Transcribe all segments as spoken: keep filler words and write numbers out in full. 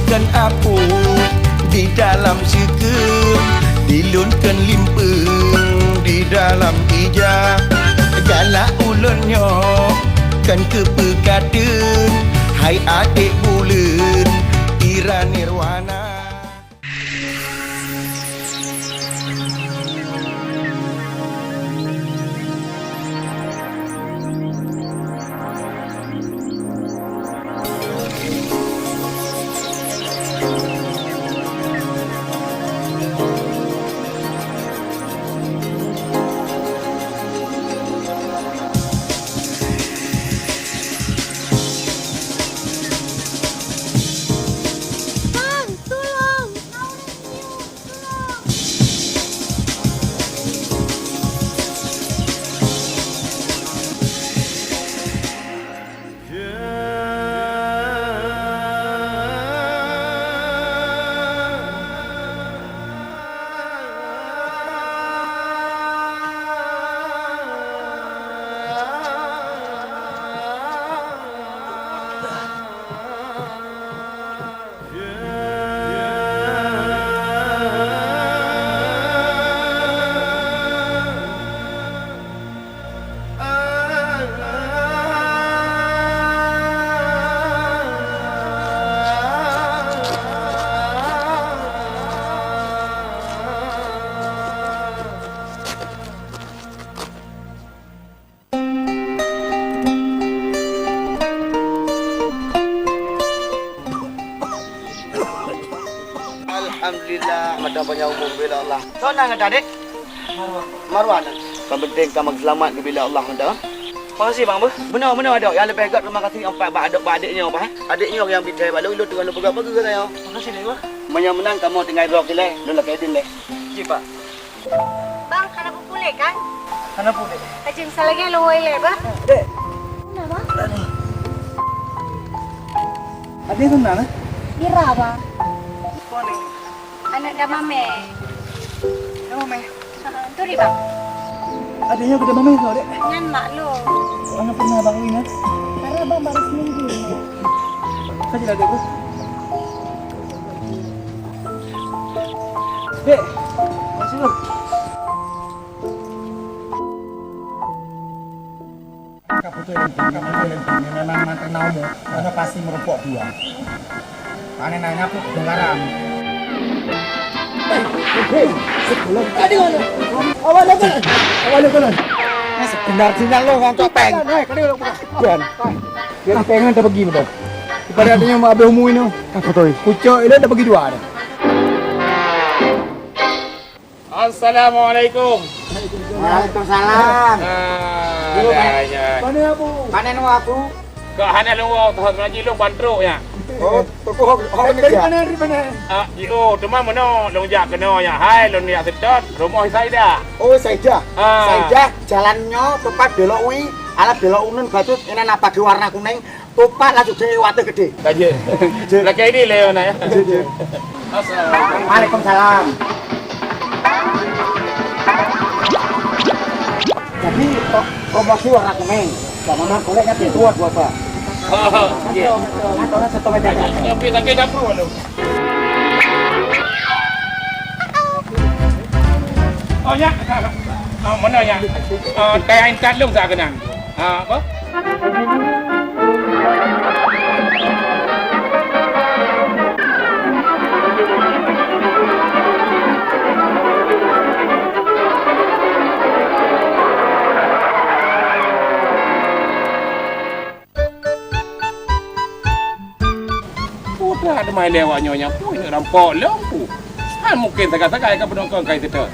Kon apui di dalam sikeue, di lôn kon limpeueng di dalam ija. Galak ulôn nyoe kon keupeue ka teun, hai adék buleuen, Ira Nirwana. Alhamdulillah, mantong panjang umur bila Allah. Soe nan gata, Dek? Marwan. Marwan. Yang penting kamu selamat bila Allah mantong. Makasih, Bang, beuh. Beuna, beuna, Dok. Yang leubeh gét terima kasih empat bak Dok, bak adék nyoe, bah. Adék nyoe yang bidai bak lôn, lôn teungoh peugah-peugah nyoe. Makasih, Dek, beuh. Meunyoe meunan kamoe tinggai droe kilée, lôn lakée idin lé. Ji, Pak. Bang, hana peupuléh kan? Hana puléh. Ka jeuem salangé lôn woe ilée, bah. Dek. Kenapa? Ada yang kenal, eh? Ira, Bang. Mana? Anak Damame. Damame? Ha, turi, Bang. Adanya ke Damame, Dek? Nyan mak lôn. Mana pernah Bang Win, eh? Karena Bang baru seminggu. Saja lah, Dek, bos. Dek, masih lu. Ka beutôi leumpung, ka beutôi leumpung. Memang mantong na umu, masa pasti meureumpok dua. Pane nanya pun kedengaran. Hei, hei, sebulan tadi mana? Awal lagi. Awal lagi. Sebentar sinyal lo ngan topeng. Hai, kena lo bukan. Tuan. Dia pengen tak pergi betul. Daripada adanya mau habis umur ini. Ka beutôi. Pucuk ini tak pergi dua dah. Assalamualaikum. Waalaikumsalam. Ah, yuk, dah, ya. Mana, Bu? Mana nama aku? Kak hana lôn woe, toh meulaji lôn ban trok nyan. Oh, toko hok, hok ni. Dari mana, dari mana? Ah, yo, teuma meunoe lôn jak keunoe nyan. Hai, lôn jak seutôt, rumoh Saidah. Oh, Saidah. Ah. Saidah, jalan nyoe tepat belok wi, alah belok uneun bacut, inan apa ke warna kuning. Tupat lah sudah watèe gede. Ka jeuet. Jeuet. Lakèe idéh lé, Wan, ya. Jeuet, jeuet. Assalamualaikum. Waalaikumsalam. Jadi, kok promosi warna kuning? Bak Mamat koleknya pintu dua, Pak. Oh, iya. Nah, tolong satu meja. Tapi lagi dapur, Wan. Oh, ya. Oh, mana, ya? Ah, kayak intat lung sa keunan. Ah, apa? Udah ada main lewat nyonya pun rampok lom pu. Kan mungkin sagai-sagai ka penongkong kai tetap.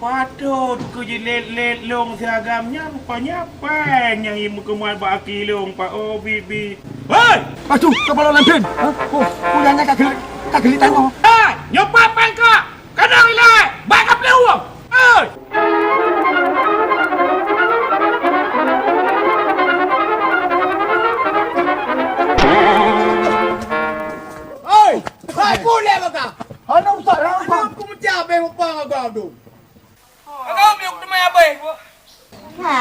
Patôt keu jilet-let lông si agam nyan, rupanya péng nyang imeukeumai bak aki lông, Pak. Oh, bibi. Hei! Aduh, coba lo landin. Hah? Oh, oh, yang ka gelik, ka gelik tanyoe. Hei, nyoe pat péng ka? Keunoe ilèe, bak ka peuleueh. Hei! Hei! Hai, pulèh baka! Hana usah ramah. Aku meucabe mupa ngagam tu. Agam yuk teumai abéh. Ha,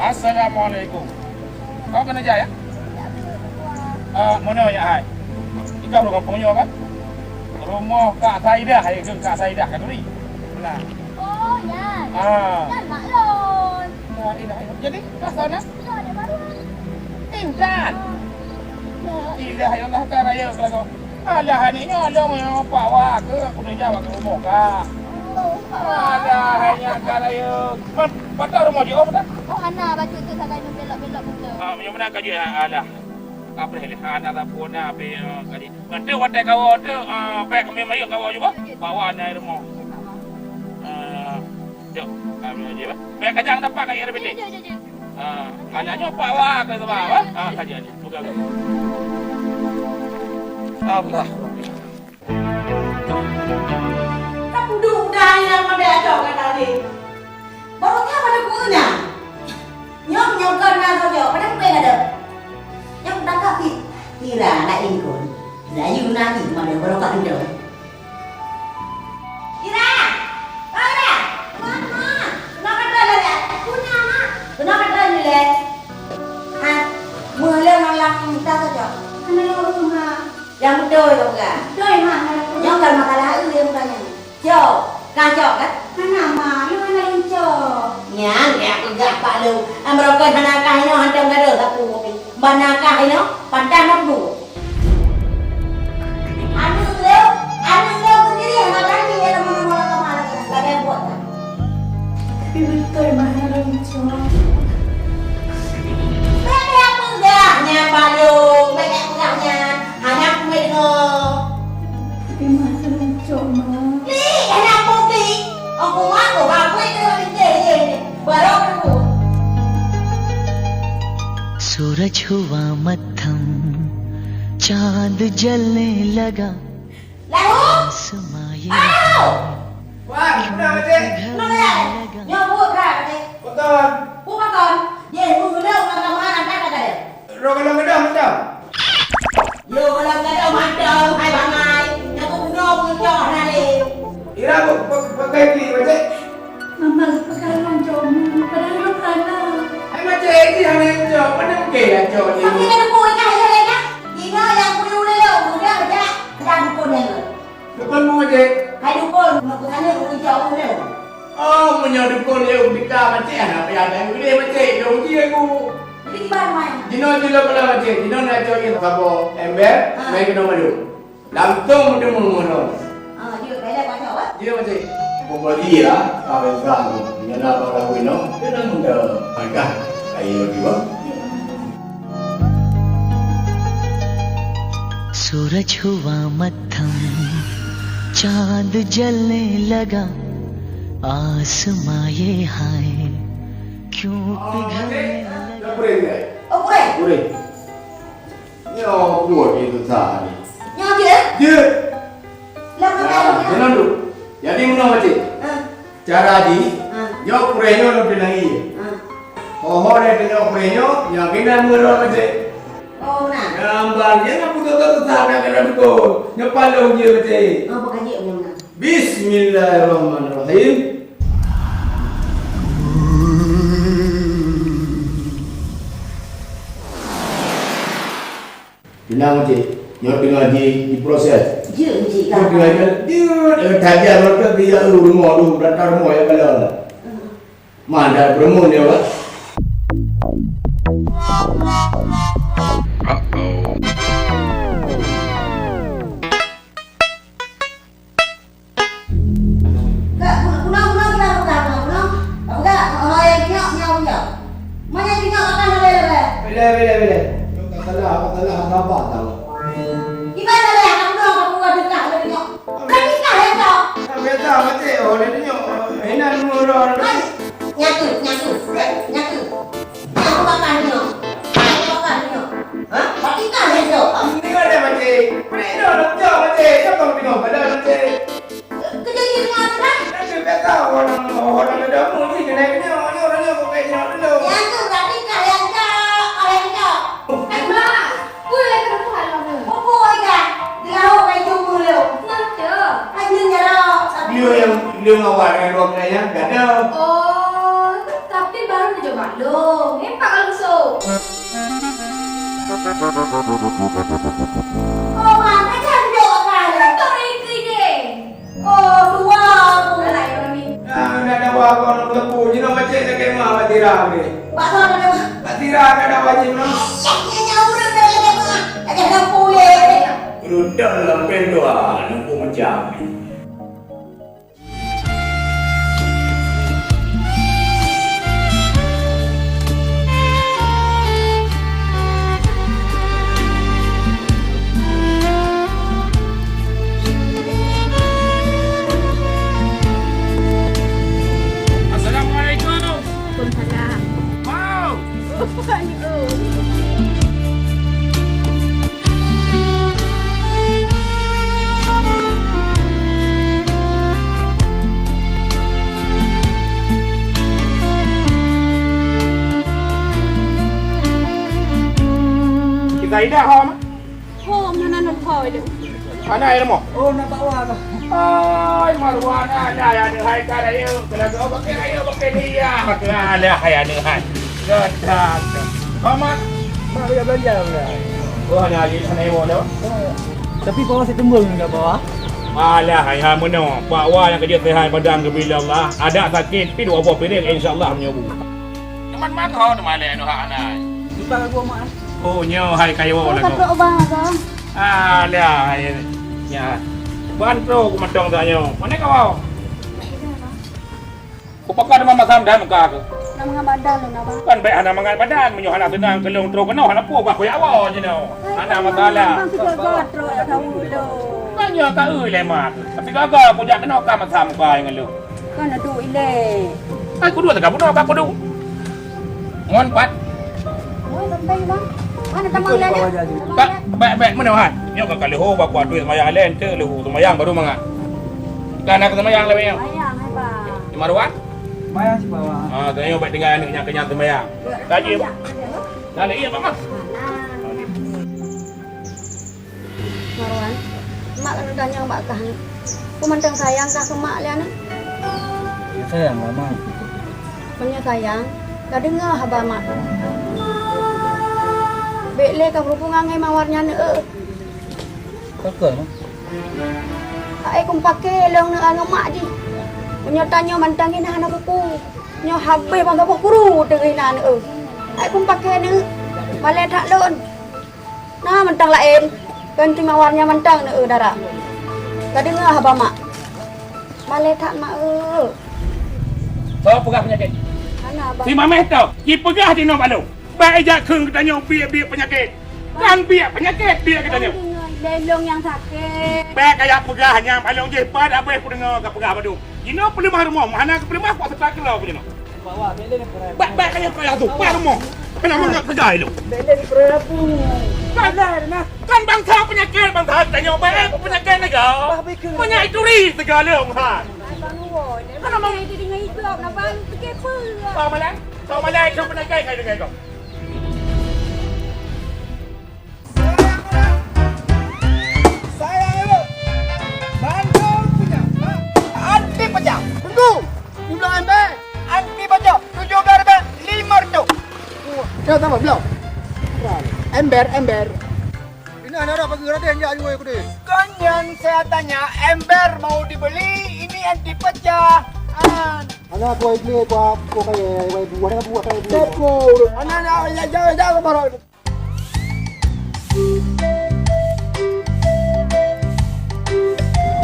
Assalamualaikum. Kau keuneuk jak, ya? Eh, meunoe, ya, hai. Ikau ureueng gampông nyoe, kan? Rumoh Kak Saidah, ya, Kak Saidah, Kak Turi. Nah. Oh, ya. Ah. Kan mak lôn. La ilaha illallah. Jadi, masa na? Intan. La ilaha illallah, ka rayeuk lagoe. Alah, aneuk nyoe lôn nyang pawa keu aku neujak bak rumoh ka. Alah, hanya ka rayeuk. Man, patah rumoh jih, oh, patah. Oh, hana, bacut tu sagai belok-belok betul. Ah, meunyoe meunan ka jih, alah. Ka preh lé, hana sapeue na, pih, ah, ka jih. Nanti watèe kawoe tu, ah, bèk kami mayueng kawoe juga. Bawa na rumoh. Ah, jok, kami aja, bah. Bèk kajang dapat kat R B T. Jok, jok, jok. Ah, aneuk nyoe pawa keu sama, bah. Ah, saja ni. Buka, buka. Allah. Ka puduk dah yang pada ada kat tadi. Baru dia pada guna. Nyok, nyok, Ira, laén kon. Layu na i, mana barokah anda. Ira! Oh, Ira! Mak, mak! Kenapa dah lari? Punya, mak! Kenapa dah ni, Le? Ah, meuh lé malam minta saja. Hana lôn, mak. Nyang beutôi kau peugah. Beutôi, mak, hana lôn. Nyoe kan masalah eu nyang tanya. Cok, kah cok kan? Hana, mak, lôn hana lôn cok. Nyan, jak peugah bak lôn. Am rokon hana kah inoe hantom gadoh sapu kopi. Ban na kah inoe, pantas mak bu. Aneuk lôn, aneuk lôn sendiri hana berani ya teman-teman kamar lagi. Lagi buat kan? Tapi beutôi, mak, hana lôn cok. Bèk, bèk peugah nyan bak lôn, bèk, bèk peugah nyan. Hana kudeungoe. Tapi, mak, hana lôn cok, mak. Klik, hana bukti. Aku mak, aku bakui kena bukti, ye, ye. Baru aku. सूरज हुआ मत्थम, चांद जलने लगा। Lalu? आसमां ये Au! Wan, peue na, Cek? Peue na, Cek? Nyoe buet brat, Cek. Pakon? Buet pakon? Ye, bu geulo ka ka mana ka ka deh. Roh galom gadong mantong. Yo, galom gadong mantong, hai bangai. Nyoe ku bunoe ku cok hana lé. Ira bu, bu, pakai ki, Cek. Mama, pakai lôn cok, padahal lôn hana. Hai, Cek, ji hana cok, mana mungkin lah cok ni. Tapi kan aku ikan aja lé kan. Ina yang kuyu lé lo, udah aja. Dah dukun ya lo. Dukon mu, Cek? Hai dukon, mau ke sana, mau ke jauh dia. Oh, meunyoe dukon dia ubika, Cek, hana payah tayang gede, Cek. Dia uji aku. Jadi gimana, Mai? Jinoe jilo kena, Cek. Jinoe nak cok ié saboh ember, ah, mai kena malu. Langsung meuteumé ngon. Ah, dia bela banyak, wah. Dia, Cek. Pokok dia, apa yang kamu? Dia nak apa lagu ini? Dia nak muda. Agak, ayo, dua. सूरज हुआ मत्थम, चांद जलने लगा, आसमां ये हाय, क्यों पिघलने लगा। Oh, boleh. Boleh. Nyoe buet ni susah ni. Nyoe dia? Dia. Lah, ah, makan dia. Jalan dulu. Jadi, meunoe, Cek. Ah. Cara jih, ha, nyoe kureueng nyoe lôn teunang ié. Ha. Ho-ho lé teungoh kureueng nyoe, nyoe keunan meurok lé. Oh, na. Gambar nyan na putus-putus sana keunan dukon. Nyoe palong jih lé. Oh, bukan jih nyoe na. Bismillahirrahmanirrahim. Tenang, Cik. Nyoe teungoh ji, jiproses. Jeuet, Cik, nyoe teungoh ji, jeuet, eh, tajam rot ka geujak u rumoh tu, data rumoh ya kala. Hmm. Mandat beureumun ya, Pak. Kak, guna, guna, guna, guna, guna, guna. Apa kak? Oh, yang tengok, tengok, tengok. Mana yang tengok, akan ada, ada. Bila, bila, bila. Kau tak salah, kau salah, apa, apa tahu? Iban ada yang kamu dong, kamu buat nikah, ada tengok. Bukan nikah, ya, kak? Kan biasa, mati, oh, ada tengok. Enak, nunggu orang. Hai, nyatu, nyatu, nyatu. Nyatu bakar nyoe. Nyatu bakar nyoe. Hah? Batika nyoe. Ini ada mati. Ini ada, ada mati. Siapa yang tengok? Ada mati. Kejadian ni apa, kan? Nanti tak tahu orang, orang ada mau ni, kena kena, orang, orang, orang, orang, orang. Nyatu, batika, yang cak, orang cak. Eh, Mak, peue lé keuneuk keuhan lom nyoe? Peue-peue, Ika? Di laôt ka icue peue lé? Nah, cok. Ka jeuet jaroe, tapi lé nyang, lé awak nyang dua belas nyan gadoh. Oh, tapi baru neujok bak lôn. Ngipak lôn masôk. Oh, Mak, ka jeuet jok bak lôn. Beutôi ikeu idéh. Oh, dua aku. Alah, ya, Mami. Ah, dah ada dua aku anak tepu. Jinoe macam nak kemah batira ni. Bakso ada kemah. Batira ada ada wajib, no? Iya, iya, iya, udah, udah, udah, udah. Ada lampu ya. Udah lampu dua, lampu macam ni. Assalamualaikum. Waalaikumsalam. Wow. Kita idak ho mah. Hana air mo. Oh, nak bawa lah. Ai, Marwan, ada ya ni hai ka rayu. Kalau kau pakai rayu, pakai dia. Alah, ya ni hai. Gatal. Amat. Mak dia belanja lah. Wah, ada lagi sana ibu dah. Tapi bawa saya tunggu enggak bawa? Alah, hai ha meno. Pak wa yang kerja sehat badan ke bila Allah. Ada sakit, pi dua buah piring insya-Allah menyobu. Teman mantau teman leh anu hak anak. Lupa aku mak. Oh, nyoe hai kayu Oh, lagu. Ka trok ubah ke? Ah, dah, hai. Ya. Ban trok ku matong dah nyoe. Mana kau? Ku pakai nama masam dah muka aku. Nama ngan badan lu nama? Kan baik hana mangat badan, meunyoe hana seunang kelong trok keunoe hana peue bah kuyak awak je nyoe. Hana masalah. Bang, tiga gatrok ya tahu lu. Kan nyoe ka eu lé mak. Tapi gagal ku jak keunoe ka masam muka ngan lu. Kan aduh ilé. Ai kudu teuka bunoe ka kudu. Ngon pat. Oi, sampai bang. Mana tamang lagi? Ka, baik, baik, mana han? Nyoe ka kali ho ba kuat duit semayang lain tu, leuhu semayang baru mangat. Kan nak semayang lewat nyoe. Semayang hai bang. Di Marwan? Semayang si bawah. Ah, tanya baik tinggal anak nyak kenyang semayang. Kaji. Dah lagi apa mah? Marwan, mak keuneuk tanyong bak kah nyoe. Peue mantong sayang kah keu mak lé aneuk? Ya sayang lah mak. Meunyoe sayang, ka deungoe haba mak. Bék lé ka berhubungan ngon Mawar nyan eu. Pakon mak? Hai kum paké lôn neu angoh mak jih. Meunyoe tanyoe mantong inan hana kuku. Nyoe habéh bang gaboh kuru teungoh inan eu. Hai kum paké neu. Malée that lôn. Na mantong laén, kan cuma warna mantong neu dara. Ka deungoe haba mak. Malée that mak eu. Soe peugah peunyakét? Hana abang. Si mameh tau, jipeugah jinoe bak lôn. Bèk ijak kheun geutanyoe biek-biek peunyakét. Kan biek peunyakét biek geutanyoe. Lelong nyang sakét. Bèk kajak peugah nyan bak lôn jih, pat abéh kudeungoe ka peugah bak lôn. Jinoe peuleumah rumoh, hana peuleumah kuat seutôt keulok jinoe. Baik, baik, kaya kaya tu. Pak rumah. Kenapa enggak pegai lu? Bela di Prabu. Kan, kan bangsa penyakit, bangsa tanya baik penyakit negara. Banyak ituri segala orang. Kenapa? Sama lain, sama lain itu penyakit kayak dengan kau. Saya elok. Bandung punya. Anti pecah. Tunggu. Jumlah ember. Anti pecah. Tujuh belas ribu lima ratus. Saya tambah belum. Ember, ember. Ini anak-anak bagi raden ya ayu aku deh. Kan yang saya tanya, ember mau dibeli, ini anti pecah. An. Anak aku beli, aku aku kayak, aku buat, aku buat, aku buat. Anak-anak, ya, jangan, jangan marah.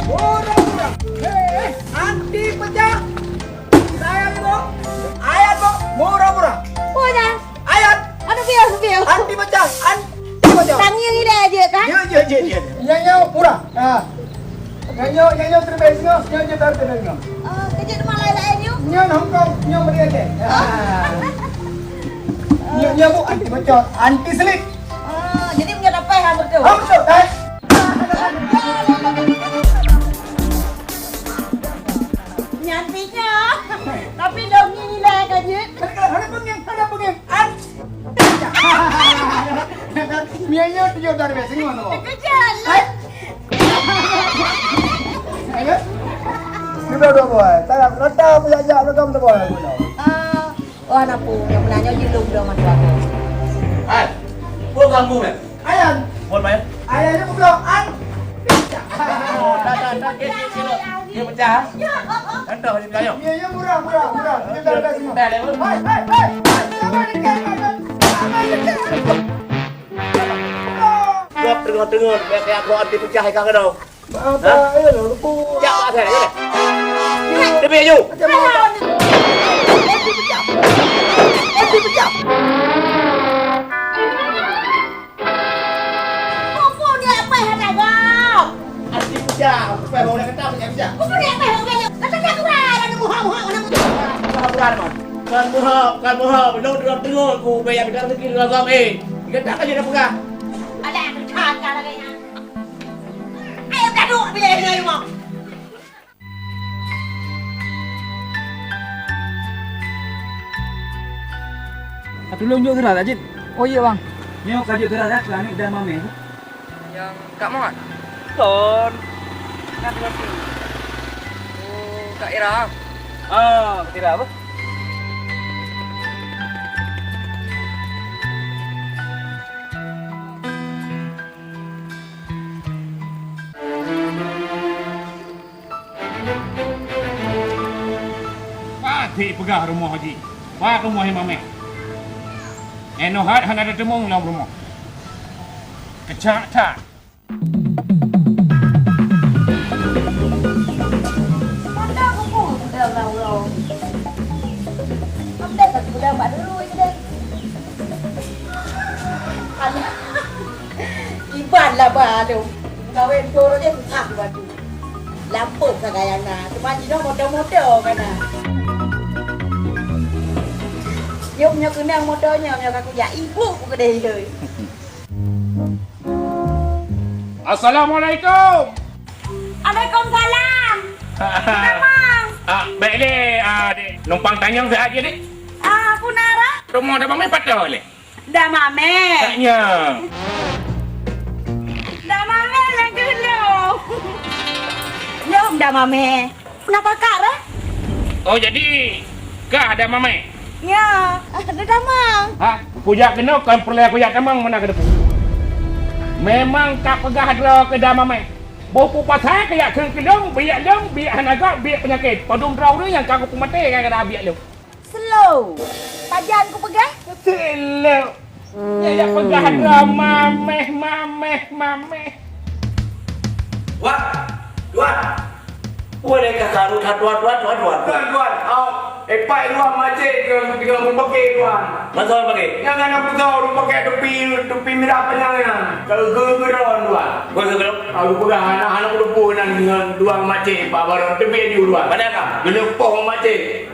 Murah-murah. Hei, anti pecah. Saya tu, ayat tu, murah-murah. Murah. Ayat. Aduh, biar, biar. Anti pecah, anti pecah. Tangis ni dah aja kan? Ya, ya, ya, ya. Yang, yang murah. Ah. Nyoe, nyoe, nyoe terbaik singoh, nyoe, nyoe baru terbaik singoh. Oh, kejut teuma lain-lain nyoe? Nyoe Hong Kong, nyoe Malaysia. Ah. Nyoe, nyoe bu anti bocor, anti selip. Oh, jadi punya dapat ha betul. Ha betul, kan? Nyantiknya. Tapi dong ni nilai kejut. Ada, ada pengin, ada pengin. An- Mie nyoe tujuh dari besi ngono. Kejut. Hai. Ayo. Sudah dua buah. Saya rata pun jak-jak belakang tu buah. Ah, oh, anak pu, yang menanya je lu belum masuk aku. Hai. Buat kamu kan? Ayan. Buat main. Ayan ni belum an. Oh, dah, dah, dah. Dia, dia, dia, dia pecah. Entah dia pecah. Ya, ya, murah, murah, murah. Dia dah, dah semua. Dah, dah. Hai, hai, hai. Hai, sama ni, hai, hai. Gop teungoh-teungoh, biar kayak gua anti pecah ikan kedau. Apa? Hah? Ayo lah, lupa. Jak, Pak Hasan, ayo lah. Dia pergi, jom. Macam mana? Anti pecah. Anti pecah. Apa dia apa yang ada gop? Anti pecah. Apa yang orang kata pecah-pecah? Apa dia apa yang orang kata? Kata dia kurang, ada muha-muha, ada muha. Bukan, bukan, bukan. Bukan muha, bukan muha. Belum dengar-dengar aku, biar bicara rezeki dengan agam, eh. Dia tak aja dah pegang. Ada yang tercakar lagi, ya. Ayo, dah duduk bila ini, Mak. Tulông jok surat, Cit. Oh, iya, Bang. Nyoe ka jok surat, ya, keu aneuk dan mamèh. Nyang Kak Mat? Kon. Kan ngerti. Oh, Kak Ira. Ah, Kak Ira apa? Patéh peugah rumoh jih, pat rumoh Imam Méh. Inoe hat hana teuteumong lom rumoh. Keucak that. Mantap buku udah ulang-ulang. Update satu udah empat dulu ini deh. Alah. Iban lah ba tu. Kawin turun je susah batu. Lampôh ka gaya na, teuma jinoe moto-moto ka na. Nyoe nyoe keunong moto nyoe, nyoe ka kujak ibu keudeh iloi. Assalamualaikum. Waalaikumsalam. Tamang. Ah, baik deh, ah, dek. Numpang tanyong siat je, dek. Ah, aku Nara. Rumoh dah mamai patah leh. Dah mamai. Taknya. Dah mamai lagi lu. Nyom dah mamai. Kenapa kak dah? Oh, jadi kah dah mamai? Ya, dah tamang. Ha, kujak keunoe kon peureulée kujak tamang meunan keudeue. Memang ka peugah droe keu dah mamai. Boh peue pasai kajak kheun keu lôn, biek lôn, biek hana göt, biek peunyakét. Padum droe ureuëng nyang ka kupeumaté gara-gara biek lôn. Slow. Pajan kupeugah? Slow. Nyan jak peugah droe mameh, mameh, mameh. Wah, wah. Uleh ka karu that tuan, tuan, tuan, tuan. Tuan, tuan. Au, eh, pai tuan, macet dengan, dengan rumpakek tuan. Masa rumpakek? Nyan kan aku tahu rumpakek topi, topi mirah panyang nyan. Kalau geura-geura tuan. Geura-geura? Aku peugah anak-anak kudu pun nan dengan tuan macet, Pak Baron. Tebik di tuan. Mana kah? Geuleupoh macet.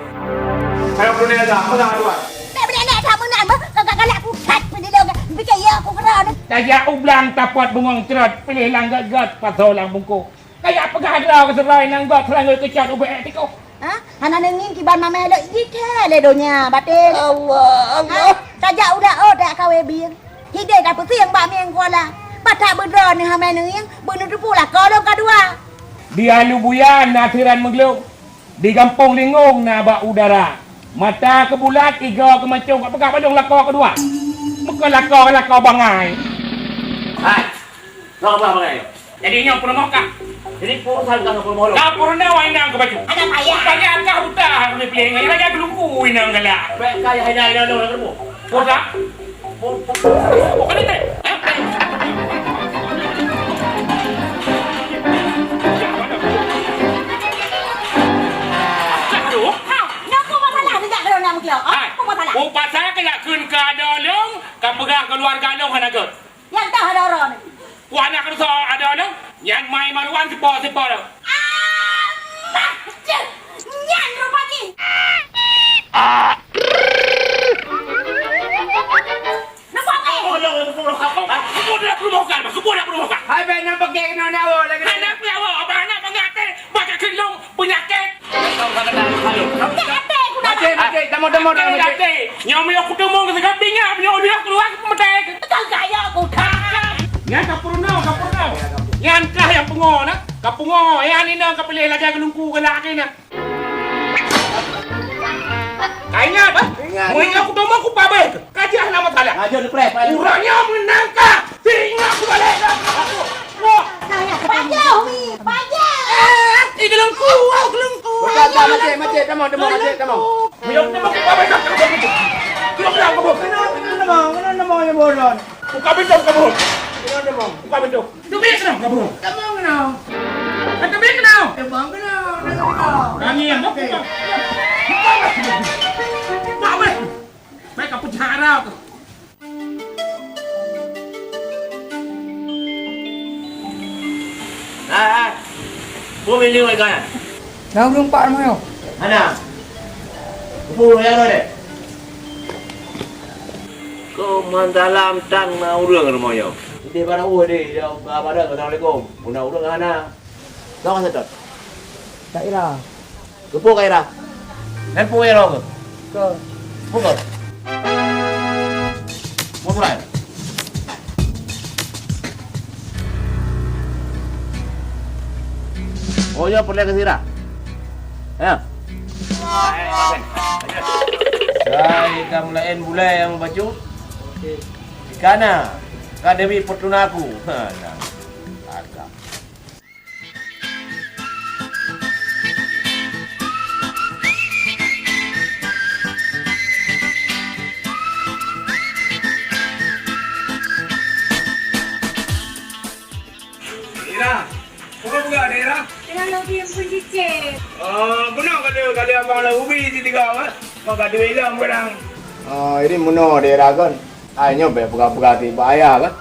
Kalau punya dah, peugah tuan. Bèk beuneuk that meunan beuh, ka galak pusat peudidong, pike ya aku keudroe. Tajak u blang tapot bungong crot, piléh lam gèt-gèt, pasoe lam bungkôh. Kajak peugah droe keu seuroi nyang göt seurangga keucot ubé ék tikoh. Ha? Hana neungieng kiban mamèh lôn jithèe lé donya, baté. Allah, Allah. Ha? Tajak u laôt jak kawé bieng. Hidéh tapeusieng bak mieng kuala. Patak beudroe neuh hamai neungieng, beuneuteupeu lakoe lôn ka dua. Di Alu Buya na siran meuglông. Di gampông Lingong na bak udara. Mata keu bulat, igoe keu mancông, ka peugah padum lakoe keudua. Bukon lakoe, lakoe bangai. Hai, lakoe bangai. Jadi nyoe peurumoh kah? Jadi peurumoh kah ngon peurumoh lôn? Ka peurunoe inong keu bacut. Ada payah. Payah kah buta, kami peulinggai. Raja Gelungku inong galak. Bèk kah ya, ya, ya, ya, ya, ya. Bodoh. Bodoh teh. Aduh. Ha, nyoe peue masalah sejak keunoe na meukiok? Ha? Hai. Peue masalah? Peue pasal kajak kheun keu adoe lôn, kapeugah keuluwarga lôn hana göt? Nyang toh adoe droeneuh. Ku aneuk keuneuk adoe lôn, nyan mai maruan sipo-sipo lôn. Alah, ceh, nyan rupa jih. Nampak tak? Oh, ya, ya, betul, betul. Kebun dah perlu makan, kebun dah perlu makan. Hai, bèk nyan pakai kena nyawa lagi. Anak nyawa, abang anak bangga teh, baca kendung, penyakit. Macet, macet, tamo, tamo, tamo, macet. Nyoe meunyoe kuteumong keu sigoe pinggan, meunyoe udah keuluar keu peumeudeh. Betul gaya aku dah. Nyan ka peurunoe, ka peurunoe. Nyan kah nyang pungo na? Ka pungo, nyan inong ka piléh lagèe geulungku galak keu na. Ka ingat, bah? Ingat. Meunyoe kuteumong kupabeh, ka jeuet hana masalah. Laju dipreh, preh. Uroe nyoe meunang kah, si ingat kubalek dah. Wah. Pajôh, Mi, pajôh. Eh, si geulungku, wah, geulungku. Bukan, tak, macet, macet, tamo, tamo, macet, tamo. Meunyoe kuteumong kupabeh, tak, tak, tak, tak. Belum, belum, belum. Kenapa, kenapa, kenapa, kenapa, kenapa, kenapa? Buka pintu, kabur. Kenapa, kenapa? Buka pintu. Teubiet keunoe, kabur. Teubiet keunoe. Teubiet keunoe. Teubiet keunoe. Teubiet keunoe. Nangis, buka. Buka, buka. Buka, buka. Baik, ka peucara tu. Hai, hai. Peue meunyoe ikan? Nyang ureueng pat rumoh nyoe? Hana. Peue nyang na deh? Kok man dalam tan na ureueng rumoh nyoe? Idéh barang ueh deh, ya, barang, assalamualaikum. Puna ureueng hana. Kau ka seutôt? Kak Ira. Keupeue Kak Ira? Nan peue Ira keu? Keu. Peue keu? Peue surat? Dia peureulèe keu sira. Ya. Sai ka meulaén bulèe nyang bacut. Dikana ka Dewi Fortuna ku. Ha, nah. Agak. Ira, peue peugah deh, Ira? Teuka lôn bri peue cicém. Oh, bunoe ka lheueh, ka lheueh abang lôn bri sitiga, eh? Mak ka duek ilong barang. Oh, jadi bunoe deh, Ira, kan? Ai nyoe bèk peugah-peugah teuh bak ayah, kan?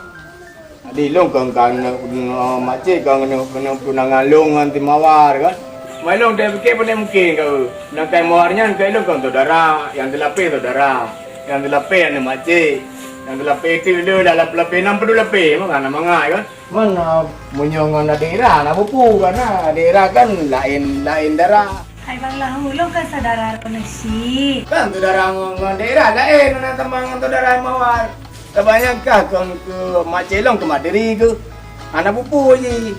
Jadi lôn kon ka ngon, ngon makcik, kon ngon, ngon tunangan lôn ngon si Mawar, kan? Mai lôn tapike pane mungken ka, nangkai Mawar nyan keu lôn kon saudara, nyang teulapeh saudara, nyang teulapeh aneuk makcik, nyang teulapeh teuh lé, dah lapeh-lapeh, nam padum lapeh, maka na mangat, kan? Mana meunyoe ngon adék Ira na peue-peue, kan, adék Ira kan laén, laén dara. Hai Bang Lahu, lôn kan saudara droeneuh cit. Kan saudara ngon, ngon adék Ira laén, hana sama ngon saudara Mawar. Sabab nyan kah kon keu makcik lôn keu mak tiri keuh. Hana peue-peue jih.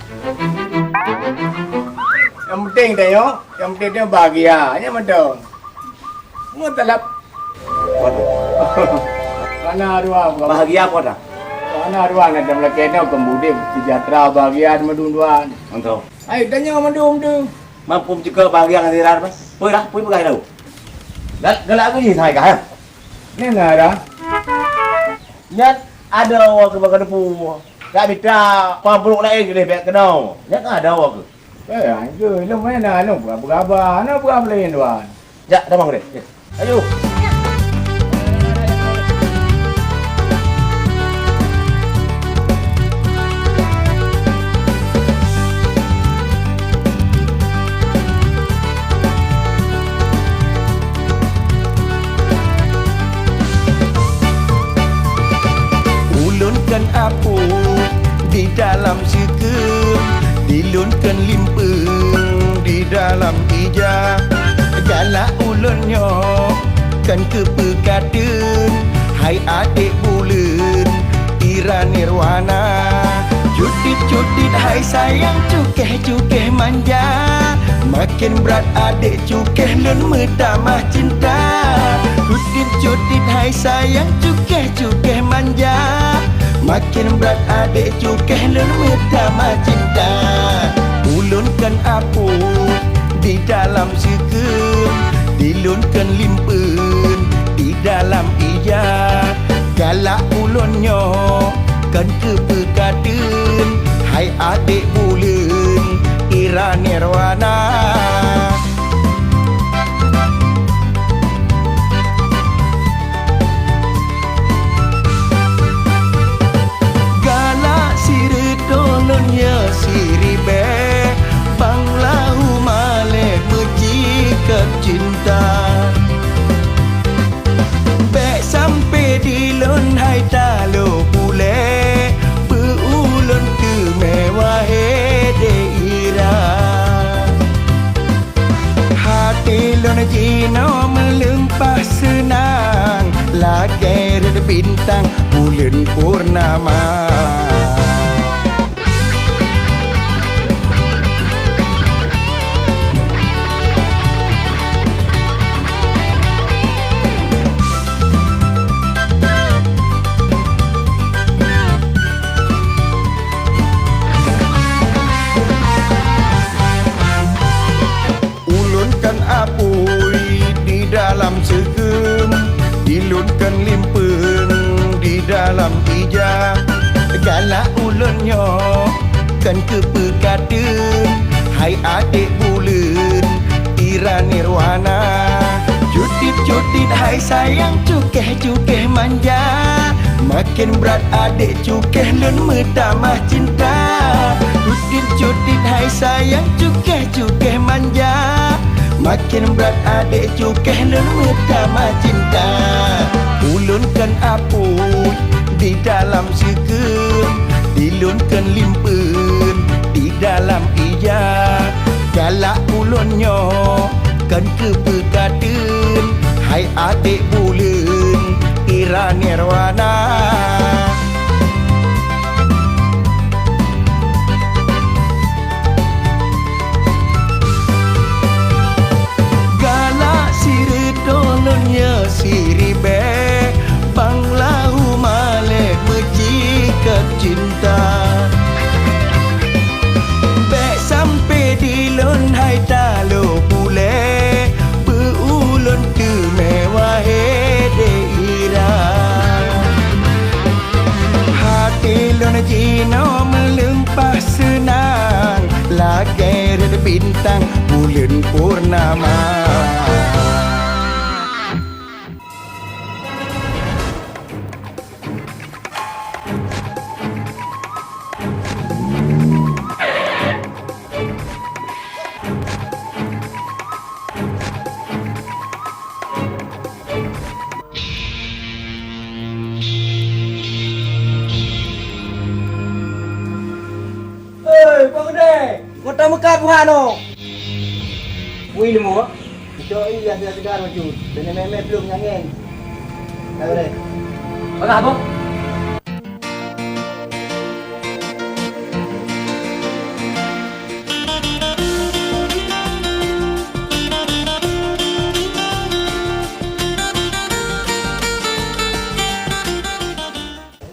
Nyang penting tanyoe, nyang penting tanyoe bahagia, nyan mantong. Meutalab. Waduh. Hana dua, Bang. Bahagia apa dah? Hana dua, na dalam lakèe nyoe kon udép sejahtera, bahagia mandum dua. Mantap. Hai, tanyoe mandum tu. Mampu mencegah bahagia ngon sira, Bang. Pui dah, pui peugah dah. Gal-, galak lagi saya kah, ya? Nyan ada. Nyan ada awak ke bakal depu. Tak mita pambruk lain ke leh bèk keunoe. Nyan ada awak ke. Eh, anjur, ilong mana anu, beraba-raba, anu beraba lain tuan. Jak, tamong deh. Ayo. Ulôn kan apui di dalam sikeum, di lôn kan limpeueng di dalam ija. Galak ulôn nyoe kan keupeue kadeun, hai adék buleuen Ira Nirwana. Cutit-cutit hai sayang, cukéh-cukéh manja, makin brat adék cukéh lôn meutamah cinta. Cutit-cutit hai sayang, cukéh-cukéh manja, makin brat adék cukéh lôn meutamah cinta. Ulôn kan apui di dalam sikeum, di lôn kan limpeueng di dalam ija. Galak ulôn nyoe kan keupeue kadeun, hai adék buleuen Ira Nirwana. Galak sireutôh lôn ya siribèe, Bang Lahu malèe meucikap cinta. Bèk sampoe di lôn hai talo bulèe, beu ulôn teumèe wahé deh Ira. Até lôn jinoe meulimpah seunang, lagèe rot bintang buleuen purnama. Ulôn kan apui di dalam sikeum, di lôn kan limpeueng di dalam ija. Galak ulôn nyoe kan keupeue kadeun, hai adék buleuen Ira Nirwana. Cutit-cutit hai sayang, cukéh-cukéh manja, makin brat adék cukéh lôn meutamah cinta. Cutit-cutit hai sayang, cukéh-cukéh manja, makin brat adék cukéh lôn meutamah cinta. Ulôn kan apui di dalam sikeum, di lôn kan limpeueng di dalam ija. Galak ulôn nyoe kan keupeue kadeun, hai adék buleuen Ira Nirwana. Nama. Hei, Pak Gede! Kota Mekah buhano! Wih, lemu, Pak. Cok, iya, sudah segar, Pak Cut. Kena meh-meh belum, nyangen. Dah boleh. Peugah, Bang.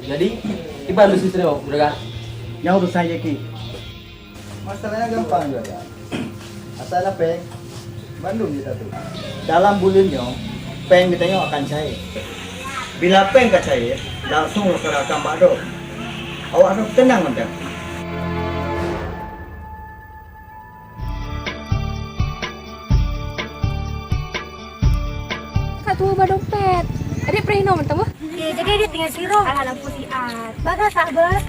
Jadi, kiban bisnis nyoe, Juragan? Nyoe urusan jaki. Masalahnya gampang, Juragan. Asai na péng, bandum jeuet tatu. Dalam buleuen nyoe, péng geutanyoe akan cair. Bila péng ka cair, langsung serahkan bak droe. Awak droe teunang mantong. Ka tuwoe bak dompet. Adik preh inoe mantong, wah. Oke, jadi adik tinggal sidroe. Alah, lampu siat. Bagas, sabar.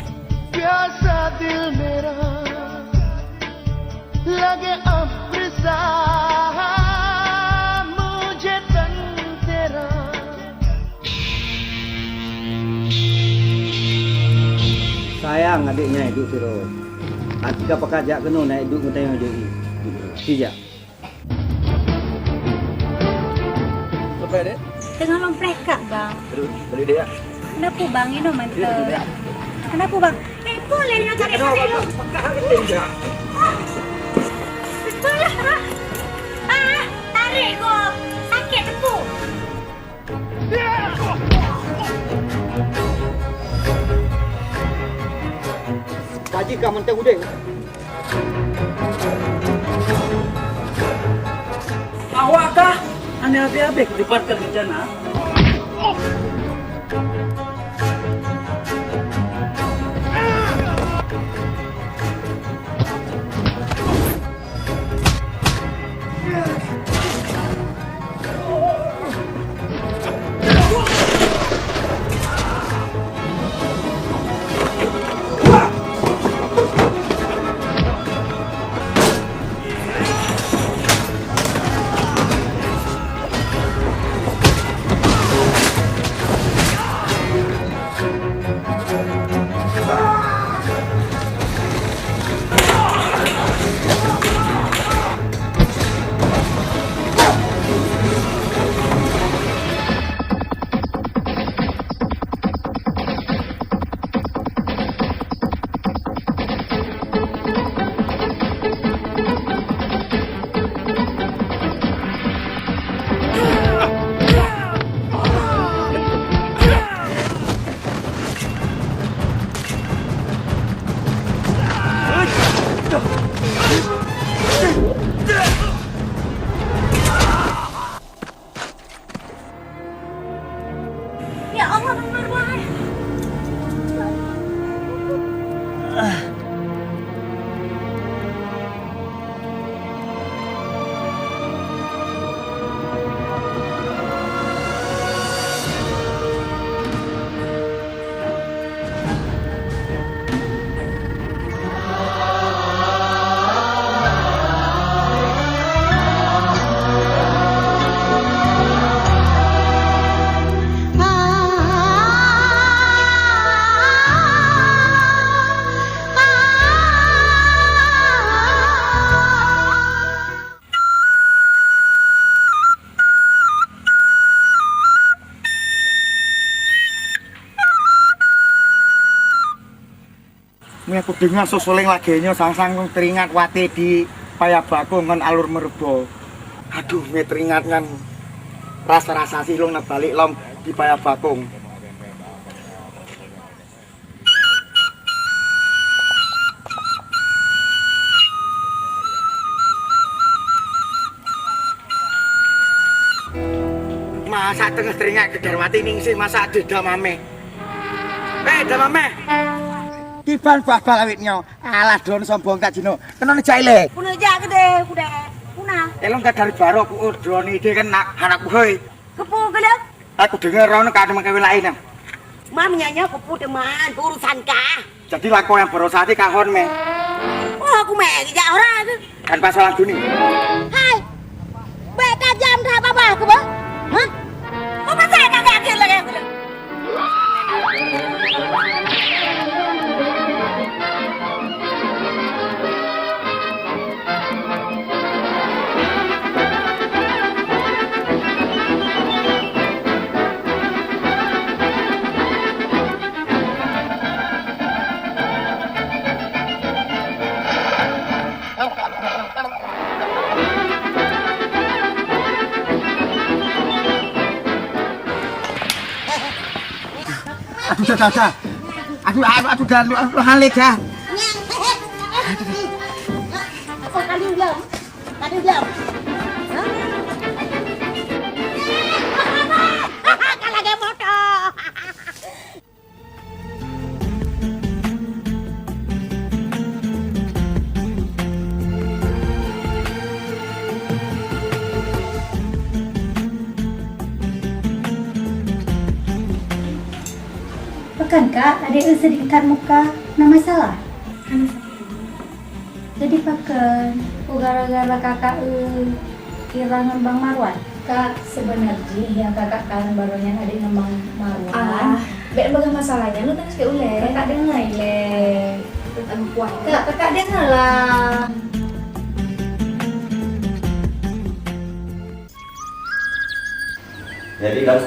प्यासा दिल मेरा लगे अब प्यासा मुझे तन तेरा. Sayang adék nyan duek sidroe. Até ka pakat jak keunoe na duek meutanyoe jih. Sijak. Sampai, Dek? Teungoh lôn preh kak, Bang. Aduh, beli deh ya. Kenapa, Bang? Ini mantap. Kenapa, Bang? Eh, boleh nak cari saya dulu. Betul lah, Bang. Ah, tarik kok. Sakit tepuk. Kaji ka mantong udeh. Awak kah? Aneh habéh-habéh dibuatkan rencana. Ya Allah, Bang Marwan. Meunyoe kudeungoe soe-soe lagèe nyoe, sang-sang teuingat watèe di Paya Bakong ngon Alur Meureubo. Aduh, meunyoe teuingat nyan rasa-rasa jih lôn na balek lom di Paya Bakong. Masa teungoh teuingat keu Darwati ningsih masa deuh Damameh. Eh, Damameh! Kiban bah-bah lawét nyoe? Alah, droeneuh sombong that jinoe. Keunoe neujak ilèe. Keuneuk jak keudéh, kudéh. Nah. Elong ka dari baroe ku, oh, droeneuh idéh kan nak, anak buhai. Keupeue geuleuh? Aku deungoe droeneuh ka ada meukawen laén, nah. Mam nyanyi keupeue teuma, urusan kah? Jadi lakoe nyang baroe saté kahon mé. Oh, aku mé jak ora tu. Kan pasalan dunia. Hai. Bèk tajam that babah keuh, bah. Hah? Oh, pasal tak yakin lagi aku. Aduh, dah, dah, dah. Aduh, aduh, aduh, dah, aduh, aduh, halé dah. Aduh. Ka lagèe moto. Pakon kah, adék eu seudikit muka na masalah? Jadi pakon, oh, gara-gara kakak eu kilang ngon Bang Marwan? Kak, seubeuna jih nyang kakak kalon baroe nyan adék ngon Bang Marwan. Ah, bèk peugah masalah nyan, lôn tanyong sikit ulèe. Kakak deungoe ilèe. Kak, kakak deungoe lah. Jadi, Kak,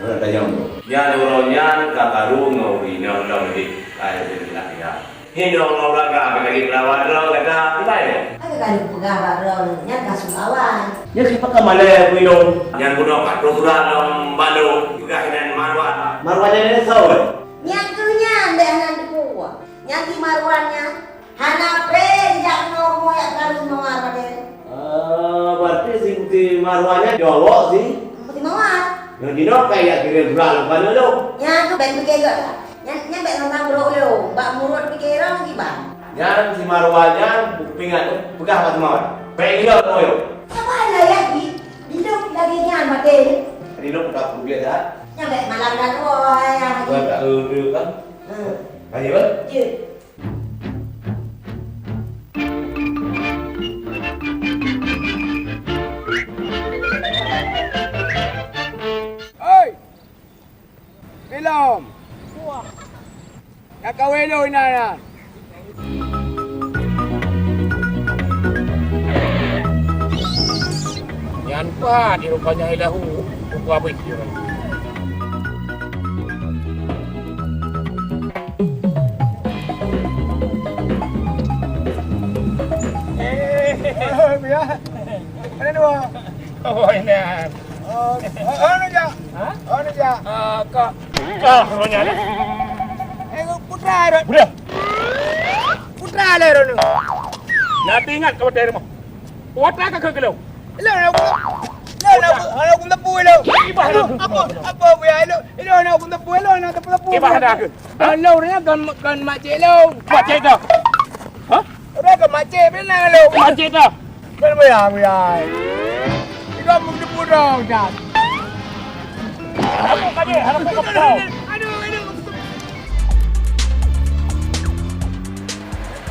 nak tanyong tu. Nyan uroe nyan ka karu ngon ureueng inong lom di kai Bukit Laya. Hinoe ngon ulaga ka lagèe peulawak droe gata, kiban? Ka lheueh kupeugah bak droeneuh, nyan ka su awai. Nyan sipat ka malèe, Pu Inong. Nyan bunoe ka troh surat lom bak lôn, peugah inan Marwan. Marwan nyan soe? Nyan keuh nyan, bèk hana teupeue. Nyan si Marwan nyan, hana preh jak ngon jak karu mawar padé. Ah, berarti si, si Marwan nyan jaweueb si? Putih mawar. Nyan jinoe ka jak kirim surat lom bak lôn. Nyan keuh bèk pike gèt. Nyan, nyan bèk ngon nanggroe ulôn, bak murit pike rong kiban. Nyan si Marwan nyan, kupeuingat lôn, peugah bak si Marwan. Bèk ilôn moyo. Sapa hana yakin? Bilôn lagèe nyan maté. Tadi lôn ka peubiet dah. Nyan bèk malam dah tua, hai, hai. Buat tak ada kan? Hmm. Hai, apa? Jeuet. Oi! Ilom. Nyang kawé lôn inan nyan. Nyan pat rupanya ilahu, buku abis. Eh, ya. Mana dua? Oh, inan. Oh, oh, oh, ni, Jak. Ha? Oh, ni, Jak. Ah, Kak. Kak, roh nyan, eh. Eh, putra, Ron. Putra. Putra, le, Ron. Nanti ingat kau dari rumah. Watak kau ke lo? Lo, lo, lo, lo, lo, lo, lo, lo. Ibah, lo. Apa, apa, apa, ya, lo? Lo, lo, lo, lo, lo, lo, lo, lo. Ibah dah ke? Lo, lo, kan, kan makcik lo. Makcik dah. Ha? Udah ke makcik, benar lo. Makcik dah. Kan bayar, bayar. Tiga puluh ribu dong, Jan. Hana po kami, hana po kami tau. Aduh, aduh.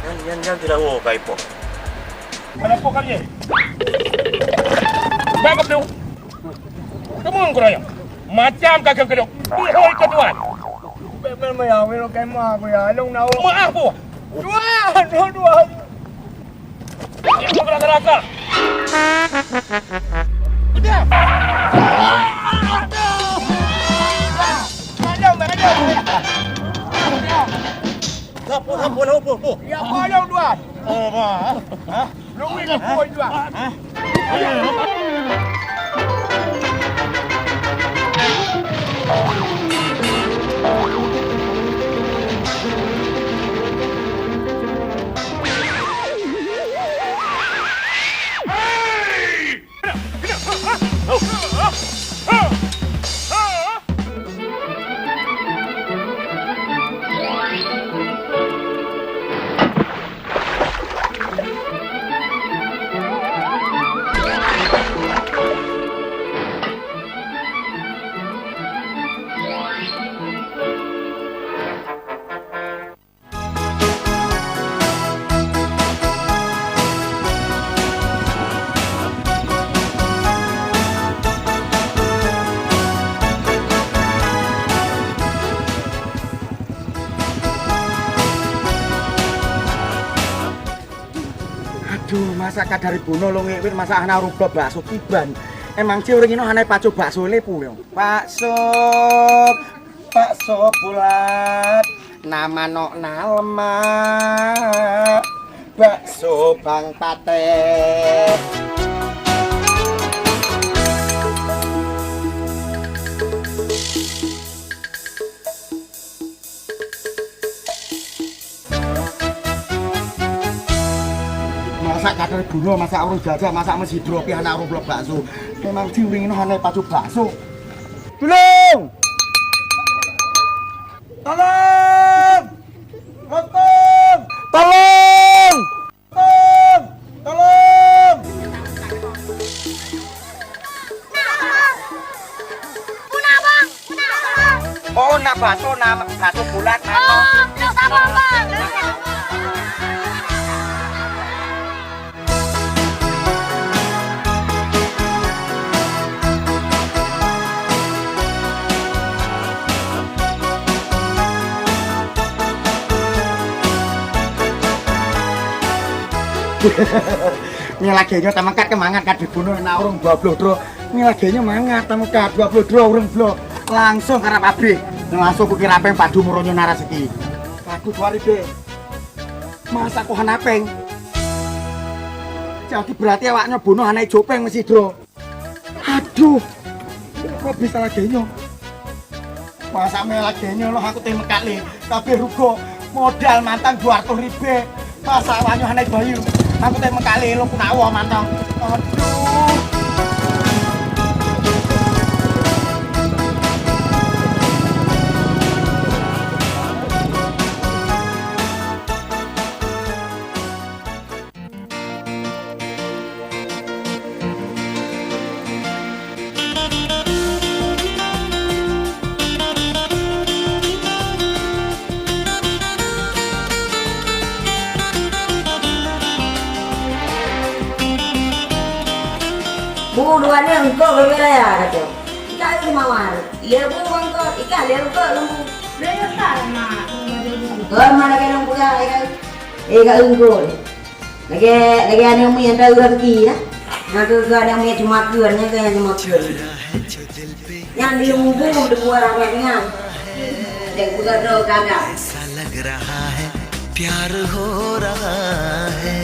Nyan, nyan, nyan tidak wo kai po. Hana po kami. Baik, kau. Temun kuraya. Macam kaki kedok. Ihoi ke tuan. Bèk meunan, ya, wéh, lo kai ma, ku ya. Long na, oh. Maaf, Bu. Tuan, tuan, tuan. Ya, kau kena neraka. Udah. Aduh. Sapu, sapu, sapu, sapu. Ya, tolong, tuan. Oh, ma. Hah? Masa ka dari bunoe lôn ngék wit, masa hana ureueng bloe bakso kiban. Emang ci ureueng inoe hana pacu bakso lé pulo. Bakso, bakso bulat, na manok na lemak, bakso Bang Patéh. Masa kadang bunoe, masa ureueng jajak, masa meusidroe pih hana ureueng bloe bakso. Memang ci ureueng inoe hana pacu bakso. Tulông! Tolong! Tolong! Tolong! Tolong! Tolong! Oh, na bakso, na bakso bulat, na. Oh, na sabar, Bang. Nyoe lagèe nyoe tameukat keu mangat ka dibunoe na ureueng dua ploh droe. Nyoe lagèe nyoe mangat tameukat dua ploh droe ureueng bloe. Langsung karab abéh. Langsung kukira péng padum uroe nyoe na raseuki. Aku dua ribèe. Masa ku hana péng? Jadi berarti awak nyoe bunoe hana ijok péng meusidroe. Aduh, kok bisa lagèe nyoe? Masa mè lagèe nyoe lôn, aku teuh meukat lé. Kabéh rugoe, modal mantong dua reutôh ribèe. Masa awak nyoe hana bayeue? Aku teuh meukat lé, lôn keuneuk woe mantong. Aduh. Bu, dua ni engkau berbeda ya, kata. Ikat lima war. Iya, Bu, engkau. Ikat lima engkau, Bu. Dah ya, tak, Mak. Tuan mana kena buka, ya, kan? Eh, kat engkau. Lagèe, lagèe aneuk miet nyang taeu raseuki, nah. Nyang keu, keu aneuk miet cuma keu, nyan keu nyang cuma keu. Nyan di lôn mubu, di luwa rahmat nyan. Dek peugah droe gaga. ऐसा लग रहा है, प्यार हो रहा है।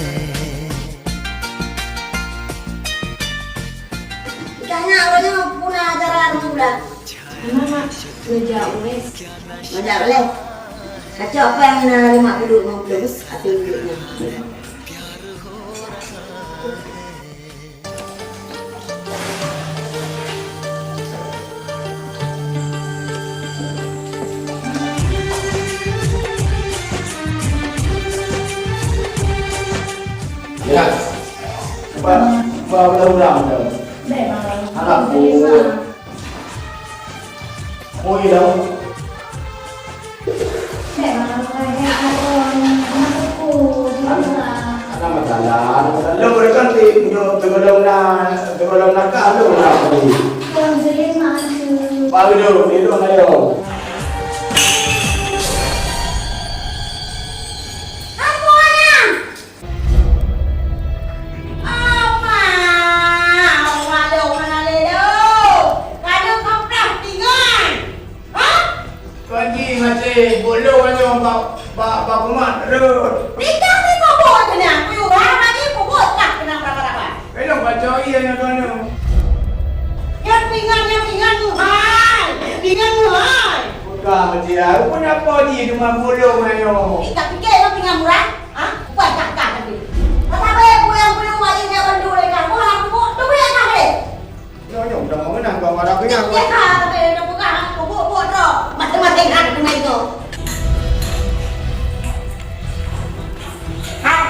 Ikan nyak uroe nyoe puna acara lôn bulan. Memang, Mak, geujak ulèe. Geujak ulèe. Kacok apa nyang na lima puluh, lima puluh, bus, até duit nyan. Ya. Ba, ba, ba, ulang, ulang. Bèk, Bang. Alah, Bu. Oh, iya. Ada masalah, ada masalah. Lo boleh kan di, di, di belum na, di belum na ka, lo boleh kan di. Baru dulu, di lu ayo. Apa anak? Oma, oma lôn hana lé lôn. Ka lôn peugah pingan. Hah? Tuan Ji, maté bôh lôn nyoe bak, bak, bak kumat rot. Pitang ni peubuet keunan, kuyuh hara ni peubuet kah keunan raba-raba. Belom baca iya nyoe tuan nyoe. Nyan pingan, nyan pingan meuhai. Pingan meuhai. Buka maté, rupanya apa di rumah bôh lôn nyoe? Ih, tak pikir nyan pingan murah? Ha? Buat kakak tadi. Kata baik, bu yang belum wajib nak bantu mereka. Bu, aku bu, tunggu ya, kak, deh. Nyoe, nyoe, udah mau menang, kau marah punya, bu. Ya, kak, tapi udah buka, bu, bu, bu, tu. Masing-masing kan, kena itu. Hai.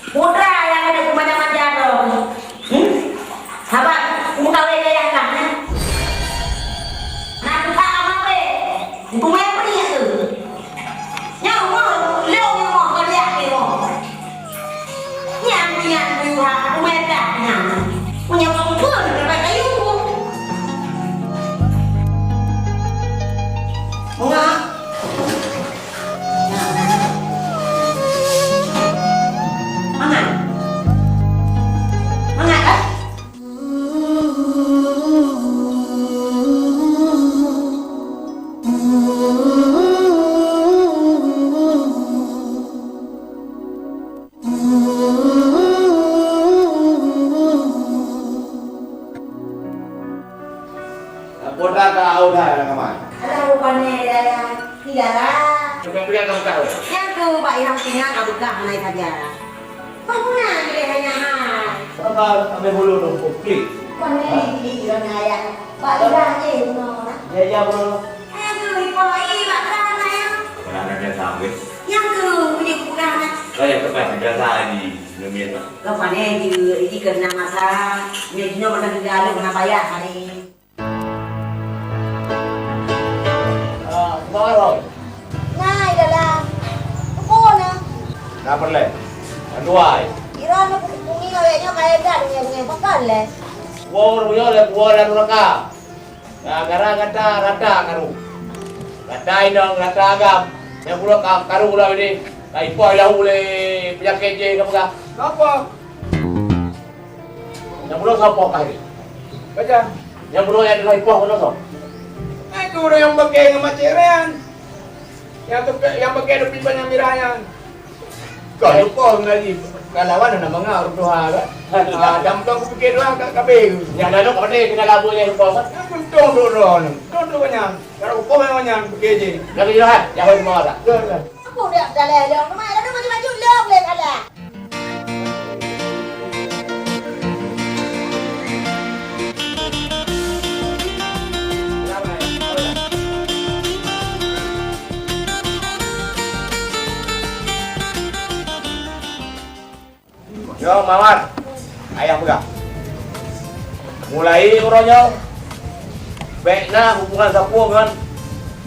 Putra yang ada kemana-mana dong. Hmm? Sabar, kamu kawin gaya kah, eh? Nah, kita apa, weh? Ibu main apa ni, ya, tu? Nyawa, lo nyawa, kau lihat, nyawa. Nyang, nyang, nyang, aku main dah, nyang. Punya bangkun, dapat kayu. Bunga. Mangan. Pane daya, tidak lah. Bukan pegang kamu tahu. Nyang tu, Pak Irham tinggal ka beugah ngai saja. Bangunan boleh hanya hai. Apa ambil bulu tu, klik. Pane di orang ayah. Pak Irham je, bunuh orang. Ya, ya, bulu. Aduh, Pak Irham, Pak Irham, ayah. Pernah ada sampai. Nyang tu, punya kurang. Saya tempat biasa di Ngemit. Kau pane je, ini kena masa. Ni, ni, masa tinggal, mana payah hari. Ah, Bang Arhon. Nah, di dalam. Keupeue na? Na peureulèe. Aduai. Kira na pungi awaknyan kaya dah dunia-dunia pakon lé. Dua ureueng nyoe lé dua ureueng nuraka. Gara-gara gata rata karu. Rata inong, rata agam. Nyang bunoe ka karu lah ini. Ka ipoh lahu lé peunyakét jih ka peugah. Apa? Nyang bunoe soe po kah jih? Baca. Nyang bunoe nyang teuka ipoh bunoe soe? Aku ureueng nyang beuke ngon macet rean. Nyang teuka, nyang beuke dupi banyak mirah nyan. Kau lupa ngali kalawan na manga ureueng tuha kan? Ah, dan kau kupikir dua kat kabeh. Nyang lalu kau ni kena labu nyang lupa kan? Aku untung dulu ni. Untung dulu banyak. Kalau upah banyak beuke je. Lagi jahat, jahat semua dah. Dah, dah. Apa dia dah leh leh? Rumah dah maju-maju lom leh salah. Nyoe Mawar, ayah peugah. Mulai uroe nyoe, bèk na hubungan sapeue ngon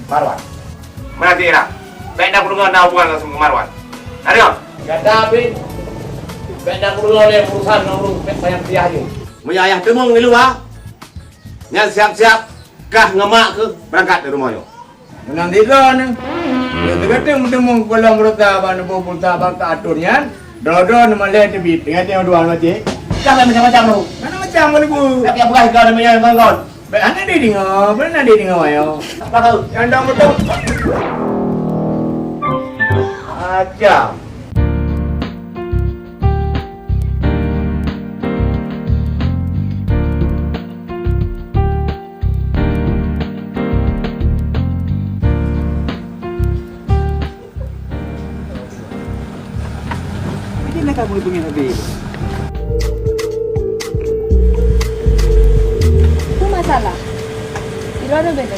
Marwan. Meunan ti Ira, bèk na hubungan, na hubungan ngon Marwan. Na deungö? Gata pih, bèk na peurunoe lé urusan ngon ureueng payah piah nyoe. Meunyoe ayah teumeung di luwa, nyan siap-siap kah ngon mak keuh beurangkat dari rumoh nyoe. Meunang sidroe nyoe, lôn teugateueng meuteumeung keu lôn beurata bak neuboh pulsa bak ka atur nyan, droe-droe neumalèe teubiet, ingat nyoe dua macam. Jangan macam-macam lu. Mana macam lu, Bu? Tapi apa kau namanya ngon ngon? Bèk hana dideungoe, bèk hana dideungoe, ayo. Apa kau? Nyang dong beutôi. Macam. Ini nak kamu punya habis. Apa masalah? Ira ada beda.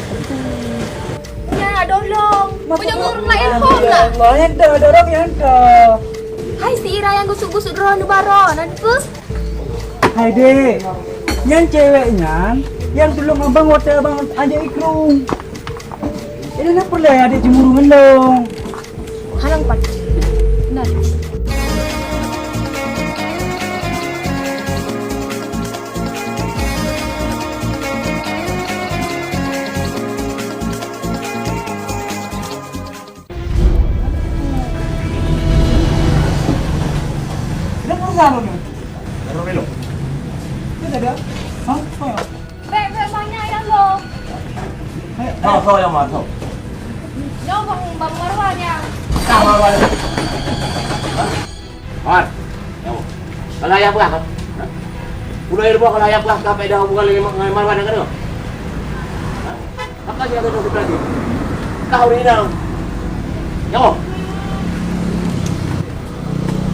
Ya, tolong. Punya ureueng laén phôn lah. Ya Allah, yang dah, dorong yang dah. Hai si Ira nyang gusut-gusut droe neubaroe, nan peue? Hai dek, nyan cewek nyan nyang tulông abang watèe abang ajak ikrung. Jadi na peureulèe adek cemburu ngon lôn. Hana meupat. Nah. Ada perusahaan ni. Ada belok. Ada ada. Hah? Apa ya? Bèk, bèk, banyak ya lo. Eh, oh, so ya, Mat, so. Nyoe bang, bang Marwan ya. Nah, Marwan. Mat. Nyoe. Kalau ayah peugah kan? Hah? Udah ya, kalau ayah peugah, sampai dah hubungan dengan Marwan, kan? Hah? Apa sih kata dokter tadi? Kau ni dah. Nyawa.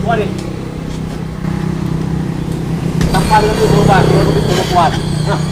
Kuat ni. Sampai dengan tu berubah, dia begitu kuat. Nah.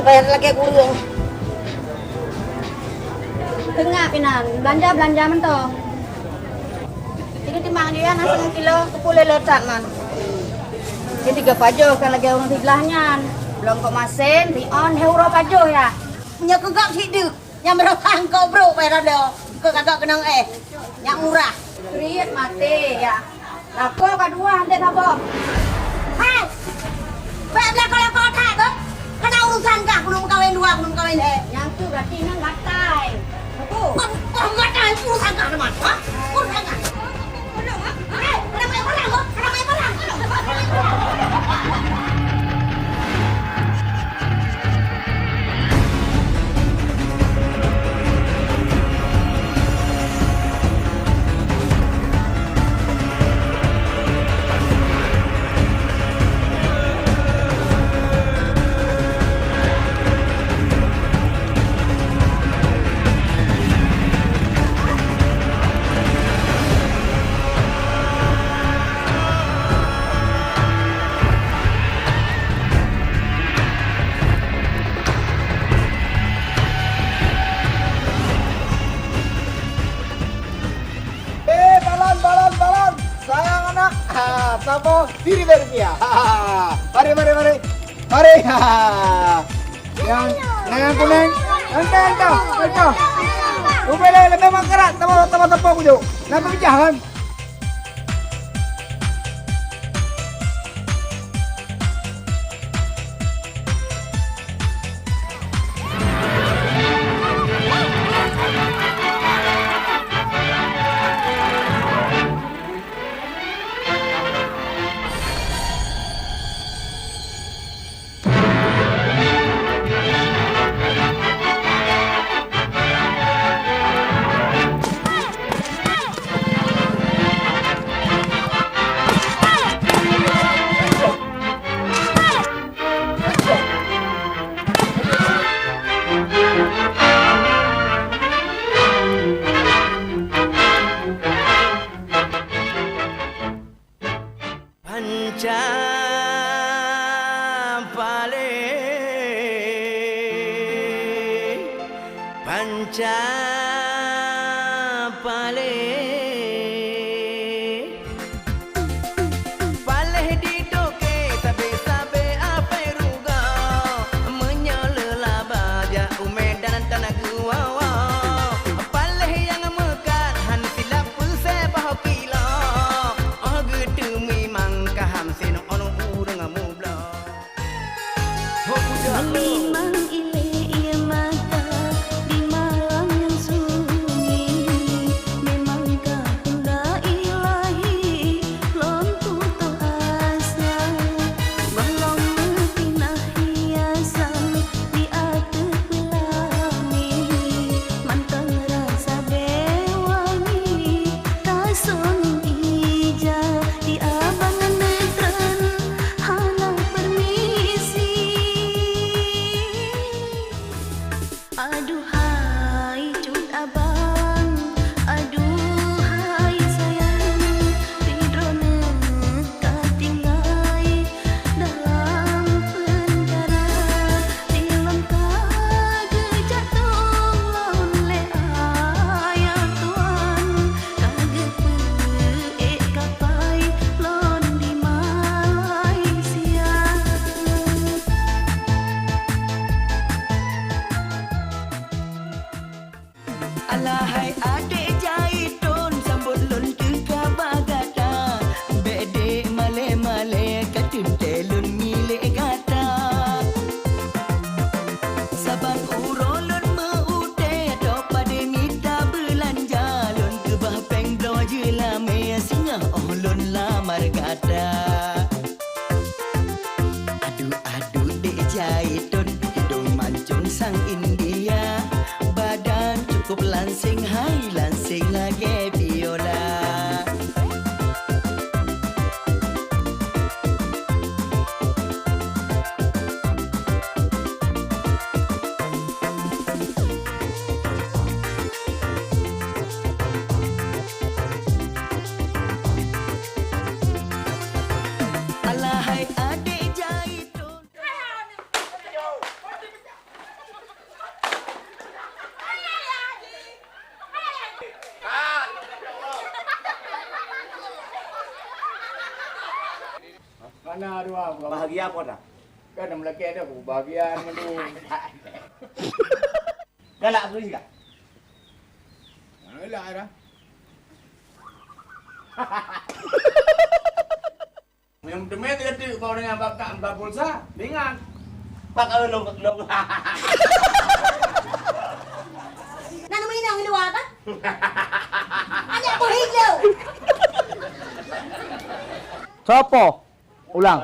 Bayar lagèe kureueng. Teungab inan, beulanja-beulanja mantong. Jadi timang dia nasi kilo sepuluh liter man. Jadi tiga pajoh kan lagèe ureueng siblah nyan. Lôn kok masen, riôn he uroe pajoh ya. Nyoe keu gob sideuk, nyang meureumpang kok brok payah rada, keu kagak keunong eh, nyang murah. Kriet maté ya. Lakoe ka dua hante saboh. Hai! Bèk beulako-lako that, beuh! Kana urusan kah, keuneuk meukawen dua, keuneuk meukawen lhèe. Nyang tu berarti nyan gatai. Betul. Kon, kon gatai, urusan kah teuma, ha? Urusan kah? Hei, ramai barang, beuh! Ramai barang! Eh, balon, balon, balon! Sayang anak, ha, saboh siribèe rupiah. Ha, ha, ha. Mari, mari, mari. Mari, ha, ha, ha. Nyang, nyang kunèng. Entah, entah, entah. Ubé lé, leubeh mangkarat, saboh, saboh, saboh kujok. Nak peubicara kan? Panca palé, panca palé. Paléh di toke sabé-sabé apai rugoe, meunyoe leulaba jak u Medan tan geuwoe-woe. Paléh nyang meukat han silap peusé boh kilo, óh geuteumé mangkah ham sinoe ureuëng mubloe. Ho bujang lo. Memang ilée ie mata di malam nyang sunyi, memang kehendak Ilahi lôn putôh asa. Gohlom meutinah hiasan di ateueh peulangit, mantong rasa bée wangi tasông ija di abang neutron hana permisi. Aduhai cut abang, aduhai sayang, pi droeneuh ka tinggai dalam peunjara. Di lôn ka geujak tulông lé ayah tuan, ka geupeuék kapai lôn di Malaysia. Alahai adék jai thon, sambot lôn teuka bak gata. Bék dék malée-malée, ka teuntée lôn milék gata. Saban uroe lôn meu-utéh, toh padé mita beulanja, lôn keubah péng bloe jeulamé, singoh óh lôn lamar gata. Aduh, aduh, dék jai thon, hidông mancông sang India, badan cukup lansing, hai lansing lagée biola. Alahai adék jai thon. Bahagia apa dah? Kan meulakèe ada kebahagiaan mandum. Galak tu juga. Galak dah. Nyang teumé teuka bak ureueng nyang bak ka pulsa, ingat. Bak ka lôn, lôn. Nang meuinong di luwa kan? Aneuk buah hijau. Sopo? Ulang.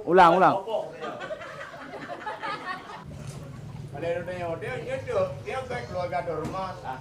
Ulang, ulang. Ada yang tanya, dia, dia, dia, dia kan keluarga terhormat. Ah.